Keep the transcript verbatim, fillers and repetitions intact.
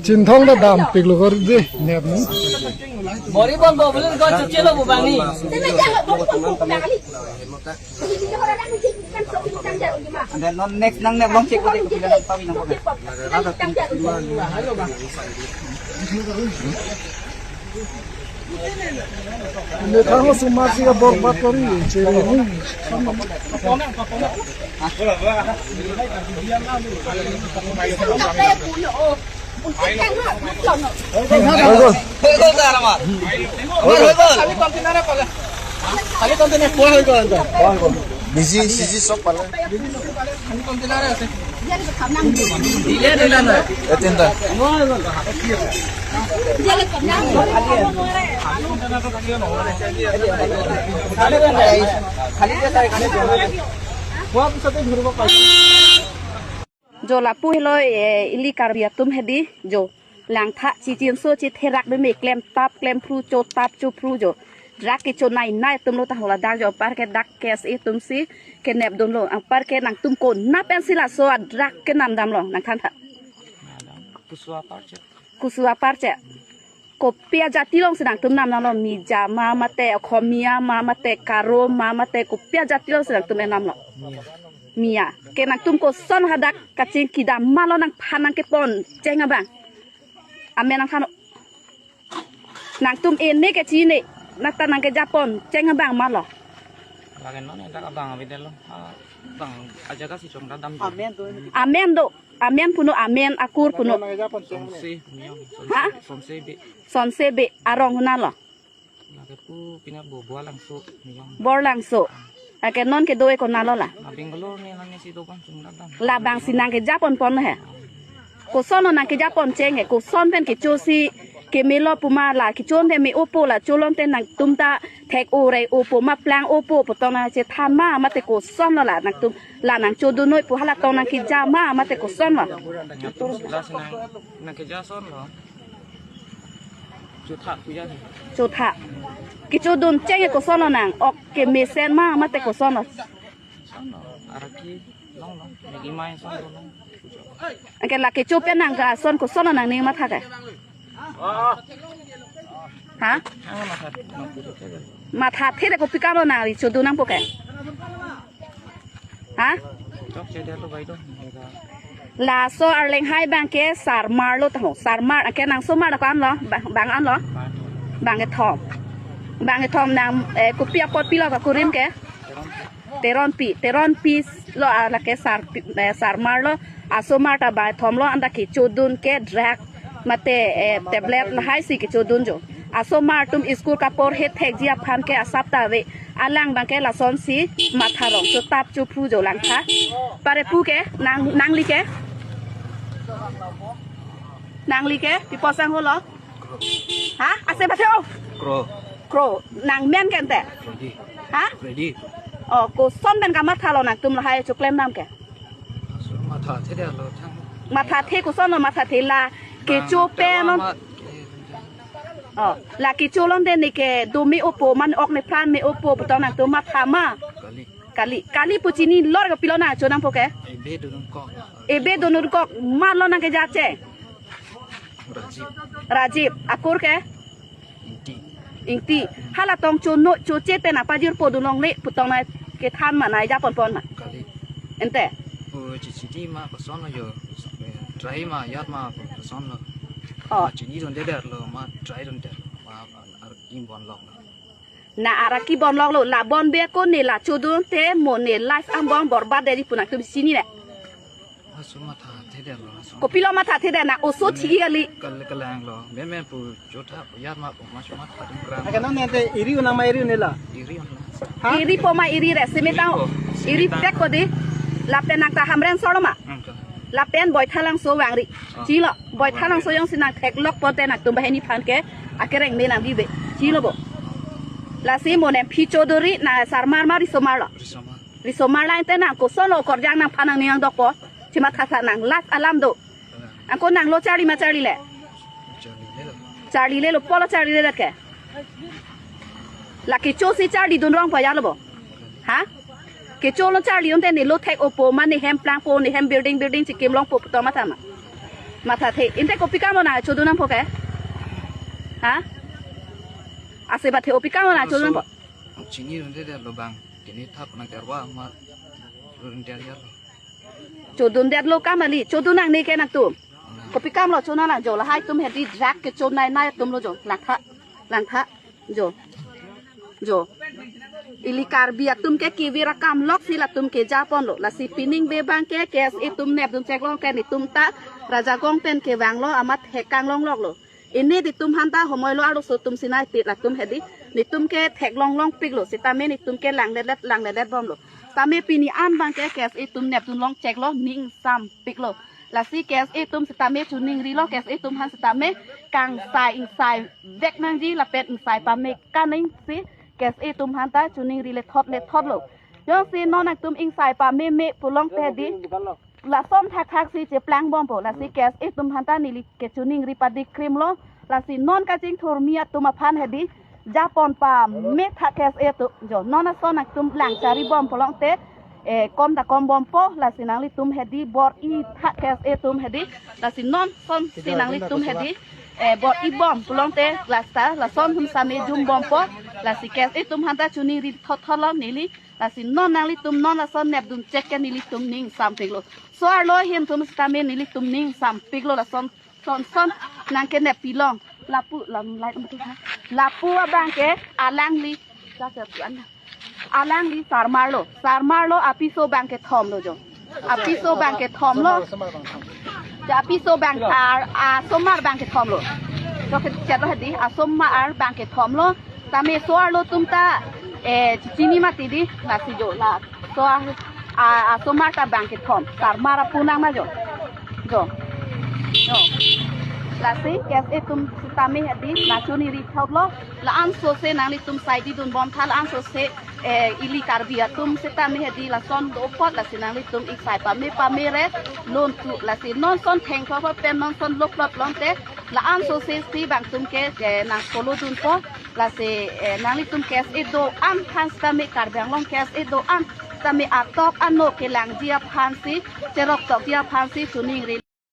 Chinthong ta dampiklo kor de, nep ni. Bori bon bo belum kau cuci lo bu bang ni. Ante non next nang nep long check ko de ko pila nang pawi nang ko. Ne thang sumasi ka bor bat kori, chiri ni. Busy, busy shop pala. Etinta. Jo lapu helo, eh, ili Karbi atum hedi jo. Langtha chichinso chitherak beme klem tap klem phru cho tap cho phru jo. Drak kecho nai nai atum lo ta hola dak jo apar ke dak K S A atum si kenep dunlo. Apar ke nangtum konat pensi laso a drak kenam damlo nangthan tha. Kusu apar che. Kusu apar che. Kopi ajati along si nangtum nam damlo, Miya ma mate, Okhomia ma mate, Garo ma mate, kopi ajati along si nangtum enam lo. Miya. Ke nangtum koson hadak kachingki dam ma lo nangphan nangkepon cheng abang. Amen nangphan. Nangtum ene ke chine, nata nangkejapon cheng abang ma lo. Lake non dak abang abidelo. Ah, bang ajaga si chongda dam. Amen do. Amen do. Amen puno, amen akur puno. Sonse, miyong. Ha? Sonse be. Sonse be arong huna lo. Lake pu pina bo Borlangso, miyong. Borlangso. Ake non kedo e konat lo la. Na Bangalore ni nang si do bang chungda dam. Labang si nangkejapon pon he. Koson lo nangkejapon cheng he. Koson pen kecho si kemelo puma la kecho pen me-opo la cholon pen nangtum ta thek-o re-opo ma plang-opo pu tong nangchethan ma mate koson lo la nangtum la nangchodun noi pu hala tong nangkeja ma mate koson lo. Nangtum la si nang nangkeja son lo. Chotha puya ni. Chotha. Kechodun cheng e koson lo nang ok kemesen ma mate koson lo. Son lo. Araki long lo. Negi mai son lo. Anke la kecho pen nang ga son koson lo nangning matha ke. Ha? Ang matha. Mathathe de kopi kam lo nang ri chodun nangpo ke. Ha? Chok che dia lo bai do. Laso Arleng hai abang ke sarmar lo taho. Sarmar ke nangsomar ko an lo. Bang, bang an lo. Bang kethom. Bang kethom nang, eh, kopi apot pilo ka kurim ke. Teronpi. Teronpi lo, ah, lake sar, eh, sarmar lo. Asomar ta bang kethom lo anta kechodun ke drug mate, eh, tablet lahai si kechodun jo. Asomar atum school kaporhe thekji aphan ke asap ta ave. Alang abang ke lason si matha rong chotap chophru jo langtha. Pare pu ke nang, nangli ke? Nangli ke? Pi apot sang holo? Ha? Ase bathe o? Kro. Kro. Nang men ke ante? Freddy. Ha? Freddy. Oh, koson pen kamatha lo nangtum lahai choklem dam ke? Mathathe de lo thang. Mathathe koson lo mathathe la kecho pen non. Oh, la kecho lon de ne kedo me-opo man ok ne pran me-opo pu tong nangtum matha ma. Kali. Kali. Kali pu chini lor ke pilo nangcho nangpo ke? Ebe dunun kok. Ebe dunun kok ma lo nangkeja che. Rajiv. Rajiv. Akur ke? Ingti. Ingti. Hala tong chono choche te nangpajirpo dun longle pu tong nangkethan ma nangkejapon pon ma. Kali. Ante. O chichidi ma koson lo jo. Try ma yat ma koson lo. Oh. Ma chini dun de der lo ma try dun der lo. Ma ar kim bon lok lo. Na araki bon lok lo, la bon be ko ne la chodun te mo ne life angbong borbad deri pu nangtum chinine. Haso matha thedetlo, haso. Kopilo matha thedet, nang oso thi kali. Kal-, kalanglo. Meme pu chotha pu yat ma pu ma chuma tha dum kram. Ake non nete iri un-e ma iri un-e la. Iri un-e la. Ha? Iri po ma iri re, semetang. Iri po. Iri semetang. Pek ko di. Lapen nang ta Hamren solo ma. Hmm, to. Lapen Boithalangso vangri. Oh. Chilo. Boithalangso jongsi nang theklok pote nangtum banghini aphan ke akereng me nang bibe. Chilo bo. Lasi mo ne phi Chaudhary na sarmar ma risomar lo. Risomar. Risomar lain te nang koson lo korjang nangphan nangning nangdokpo. Chimatha tha nang life alam do. Anke nanglo charli ma charlile. Charlilelo. Charlilelo, polo charliledet ke. La kecho si charlidun rong pajalo bo. Ha? Kecho lo charli un te nelo thek-o po ma ne hem plangpo, ne hem building building chikim longpo pu to matha ma. Matha the. Inte kopi kam lo nang chodun nangpo ke? Ha? Ase ba the kopi kam lo nang chodun nangpo. Chini runde de lo bang. Kini thap nang terwa ma. Runde ya lo. Chodundetlo kam kali, chodun nangne ke nangtum. Kopi kam lo chonang lang jo, lahai atum hedi drug kecho nai nai atum lo jo, langtha, langtha, jo, jo. Ili Karbi atum ke kevir akam lok si latum keja ponlo, lasi pining be bang ke K S A atum nepdun chek long ke netum ta Rajagong pen kevang lo amat hekang long lok lo. Ini netum aphan ta homoi lo arloso atum si nai pit latum hedi. Netum ke theklong longpik lo. Sitame netum ke langlelet langlelet bomlo. Tame pini an bang ke K S A atum nepdun long chek lo ning sampik lo. Lasi K S A atum sitame choningri lo K S A atum aphan sitame kangsai ingsai vek nangji lapen ingsai pame kaning si K S A atum aphan ta choningri lethot lethot lo. Jongsi non nangtum ingsai pame me pu long te hedi. Lason thakthak si cheplang bompo, lasi K S A atum aphan ta neli kechoningri padi krim lo, lasi non kachingthurmi atum aphan hedi, japon pame tha K S A atum, jo, non ason nangtum lang chari bom pu long te, eh, kom ta kom bompo, lasi nanglitum hedi, bor-i tha K S A atum hedi, lasi non son si nanglitum hedi, eh, bor-i bom pu long te, lasi ta, lason hum same jum bompo, lasi K S A atum aphan ta choningri thot thot lo neli, lasi non nanglitum non lason nepdun chek ke nelitum ning sampik lo. So-arlo ahin atum sitame nelitum ning sampik lo lason son son nang kenep pilong. Lapu lam lai um tu ha. Lapu abang ke alangli. Jaga tu an. Alangli sarmar lo. Sarmar lo apiso bang kethom lo jo. Apiso bang kethom lo. Ja apiso bang ar asomar bang kethom lo. Jo ke chat lo hedi asomar bang kethom lo. Tame so-arlo atum ta, eh, chini mati di, lasi jo, la, so-ar, a, asomar ta bang kethom, sarmar apunang ma jo. Jo. Jo. Lasi, K S A atum sitame hedi, la choningri thot lo, la-an so se nanglitum saidi dun bom tha, la-an so se, eh, ili Karbi atum sitame hedi, lason do apot, lasi nanglitum ingsai pame pame re, lun tu, lasi non son theng thot pen non son lop lop long te, la-an so se si bang atum ke, eh, nang solo dunpo, lasi, eh, nanglitum K S A do-an aphan sitame Karbi Anglong K S A do-an sitame atok ano kelangji aphan si, cherok tokji aphan si choningri.